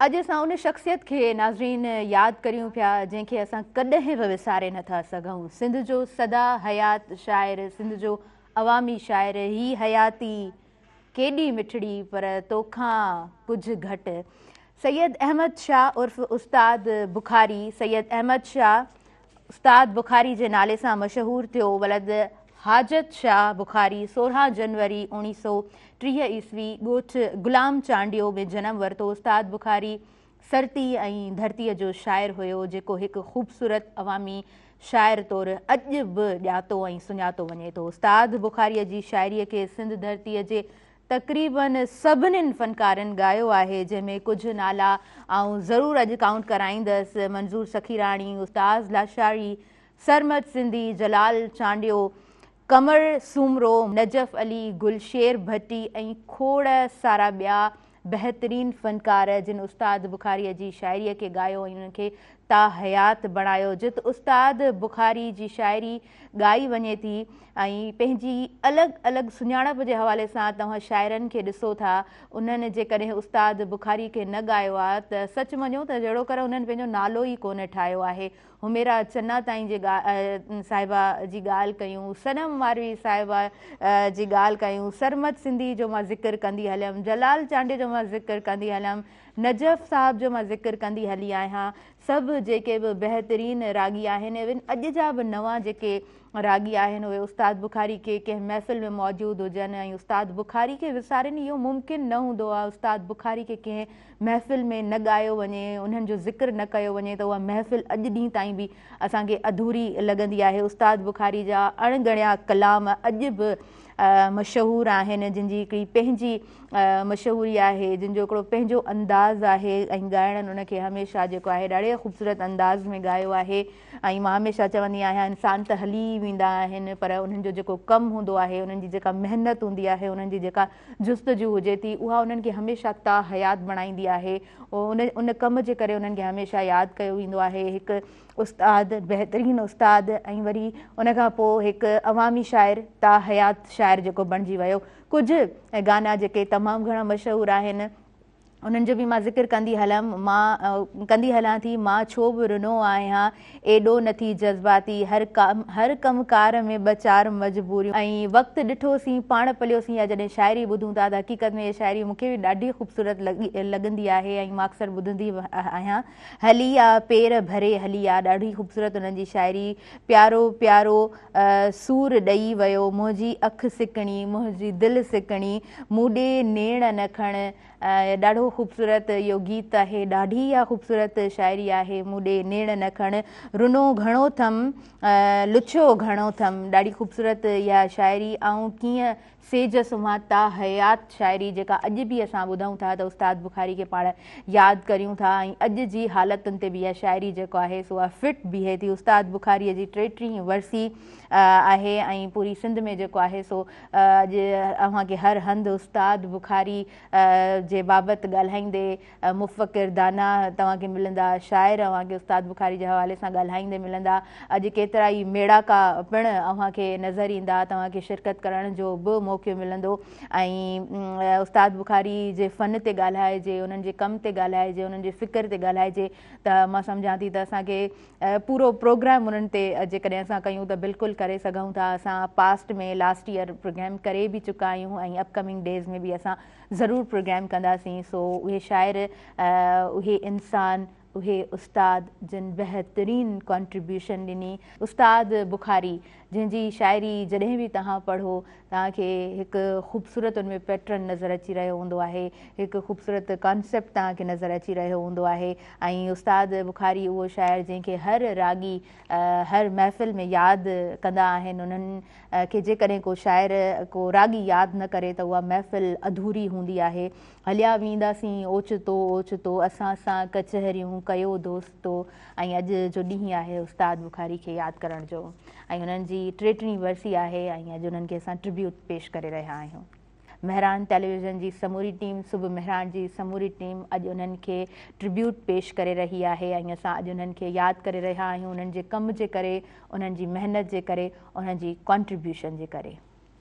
اڄ اسان ان شخصيت کي ناظرين ياد ڪريون پيا جنهن کي اسان ڪڏهن به وساري نٿا سگهون. سنڌ جو سدا حيات شاعر، سنڌ جو عوامي شاعر، هي حياتي ڪيڏي مٺڙي پر توکان ڪجهه گهٽ. سيد احمد شاهه عرف استاد بخاري، سيد احمد شاهه استاد بخاري جي نالي سان مشهور ٿيو، ولد حاجت شاهه بخاري 16 جنوري 1930 عيسوي ڳوٺ غلام چانڊيو ۾ جنم ورتو. استاد بخاري سرتي ۽ ڌرتيء جو شاعر هيو، جيڪو هڪ خوبصورت عوامي شاعر طور اڄ به ڄاتو ۽ سڃاتو وڃي ٿو. استاد بخاريء جي شاعريء کي سنڌ ڌرتيء جي تقريبن سڀنين فنڪارن ڳايو آهي، جنهن ۾ ڪجهه نالا آئون ضرور اڄ ڪائونٽ ڪرائيندس، منظور سخيراڻي، استاد لاشاري، سرمد سنڌي، جلال چانڊيو، قمر سومرو، نجف علي، گلشير ڀٽي ۽ کوڙ سارا ٻيا بهترين فنڪار جن استاد بخاريء جي شاعريء کي ڳايو ۽ انهن کي تا حيات بڻايو. جت استاد بخاري جي شاعري ڳائي وڃي ٿي ۽ پنهنجي الڳ الڳ سڃاڻپ جي حوالي سان توهان شاعرن کي ڏسو ٿا، انهن جيڪڏهن استاد بخاري کي نه ڳايو آ ته سچ مڃو ته جهڙوڪر انهن پنهنجو نالو ئي ڪونه ٺاهيو آهي. حميرا چنا تائين جي صاحبه جي ڳالهه ڪيون، صنم ماروي صاحبه جي ڳالهه ڪيون، سرمد سنڌي جو مان ذڪر ڪندي هليم، جلال چانڊيو جو مان ذڪر ڪندي هليم، نجف صاحب جو مان ذڪر ڪندي هلي آهيان، سڀ جيڪي به بهترين راڳي آهن ايون اڄ جا به نوان جيڪي راڳي آهن اهي استاد بخاري کي ڪنهن محفل ۾ موجود هجن ۽ استاد بخاري کي وسارين اهو ممڪن نه هوندو آهي. استاد بخاري کي ڪنهن محفل ۾ نه ڳايو وڃي، انهن جو ذڪر نه ڪيو وڃي ته اها محفل اڄ ڏينهن تائين به اسان کي اڌوري لڳندي آهي. استاد بخاري جا اڻ ڳڻيا ڪلام اڄ به مشهور آهن، جن جي هڪڙي پنهنجي مشهوري آهي، جن جو هڪڙو پنهنجو انداز آهي ۽ ڳائڻن ان کي هميشه جيڪو آهي ڏاڍي خوبصورت انداز ۾ ڳايو آهي. ۽ مان هميشه چوندي آهيان انسان ته هلي ئي ويندا آهن پر انهن جو جيڪو ڪم هوندو آهي، انهن جي جيڪا محنت هوندي آهي، انهن جي جيڪا جستجو هجي ٿي، اها انهن کي هميشه تا حيات بڻائيندي آهي. ان ان ڪم جي ڪري انهن کي هميشه ياد ڪيو ويندو آهي. هڪ استاد، بهترين استاد ۽ وري ان کان پوء هڪ عوامي شاعر تا حيات شاعر جيڪو بڻجي ويو. ڪجهه گانا جيڪي تمام گهڻا مشهور آهن، انهن جو به مان ذڪر ڪندي هلم، مان ڪندي هلان ٿي، مان ڇو به رنو آهيان، ايڏو نه ٿي جذباتي، هر هر ڪم ڪار ۾ ٻه چار مجبوريون، ۽ وقت ڏٺوسين پاڻ پليوسين يا جڏهن شاعري ٻڌون ٿا ته حقيقت ۾ اها شاعري مون کي به ڏاڍي خوبصورت لڳندي آهي ۽ مان اڪثر ٻڌندي آهيان، هلي آ پير ڀري هلي آ، ڏاڍي خوبصورت انهن جي شاعري، پيارو پيارو سور ڏئي ويو، منهنجي اک سڪڻي، منهنجي دل سڪڻي، مون ڏي نيڻ نه کڻ، ڏاڍو خوبصورت اهو گيت آهي، ڏاڍي اها خوبصورت شاعري آهي، مون ڏي نيڻ نه کڻ، رنو گهڻو ٿم، لڇيو گهڻو ٿم، ڏاڍي خوبصورت اها شاعري، آئون ڪيئن سيج سمهان تا حيات شاعري جيڪا اڄ به اسان ٻڌون ٿا ته استاد بخاري کي پاڻ ياد ڪريون ٿا ۽ اڄ جي حالتن تي به اها شاعري جيڪو آهي سو اها فٽ بيهي ٿي. استاد بخاري جي ٽيٽيهين ورسي آهي ۽ پوري سنڌ ۾ جيڪو آهي سو اڄ اوهان کي هر هنڌ استاد بخاري جي بابت ڳالهائيندي مفڪر دانا توهان کي ملندا، شاعر اوهان کي استاد بخاري جي حوالي سان ڳالهائيندي ملندا، اڄ ڪيترائي ميڙاڪا پڻ اوهان کي نظر ايندا، توهان کي شرڪت ڪرڻ جو به موقعو ملندو ۽ استاد بخاري جي فن تي ڳالهائجي، انهن جي ڪم تي ڳالهائجي، انهن جي فڪر تي ڳالهائجي ته مان سمجهان ٿي ته اسان کي پورو پروگرام انهن تي جيڪڏهن اسان ڪيون ته بلڪل ڪري سگهون ٿا، اسان پاسٽ ۾ لاسٽ ايئر پروگرام ڪري به چڪا آهيون ۽ اپ ڪمنگ ڊيز ۾ به اسان ضرور پروگرام ڪنداسين. سو اهي شاعر، اهي انسان، اهي استاد جن بهترين ڪنٽريبيوشن ڏني. استاد بخاري جنهن جي شاعري جڏهن به توهان پڙهو توهان کي هڪ خوبصورت ان ۾ پيٽرن نظر اچي رهيو هوندو آهي، هڪ خوبصورت ڪانسيپٽ توهان کي نظر اچي رهيو هوندو آهي ۽ استاد بخاري اهو شاعر جنهن کي هر راڳي هر محفل ۾ ياد ڪندا آهن انهن کي جيڪڏهن ڪو شاعر ڪو راڳي ياد نه ڪري ته اها محفل اڌوري هوندي آهي. هليا وينداسين اوچتو اوچتو اسان سان ڪچهريون ڪيو دوستو ۽ اڄ جو ڏينهن آهي استاد بخاري کي ياد ڪرڻ جو ۽ انهن جي ٽيٽيهين ورسي آهي ۽ اڄ انهن کي اسان ٽربيوٽ پيش ڪري رهيا آهيون. مهراڻ ٽيليويزن جي سموري ٽيم صبح مهراڻ جي سموري ٽيم اڄ انهن کي ٽربيوٽ پيش ڪري رهي آهي ۽ اسان اڄ انهن کي ياد ڪري رهيا آهيون انهن جي ڪم جي ڪري انهن جي محنت جي ڪري انهن جي ڪنٽريبيوشن جي ڪري.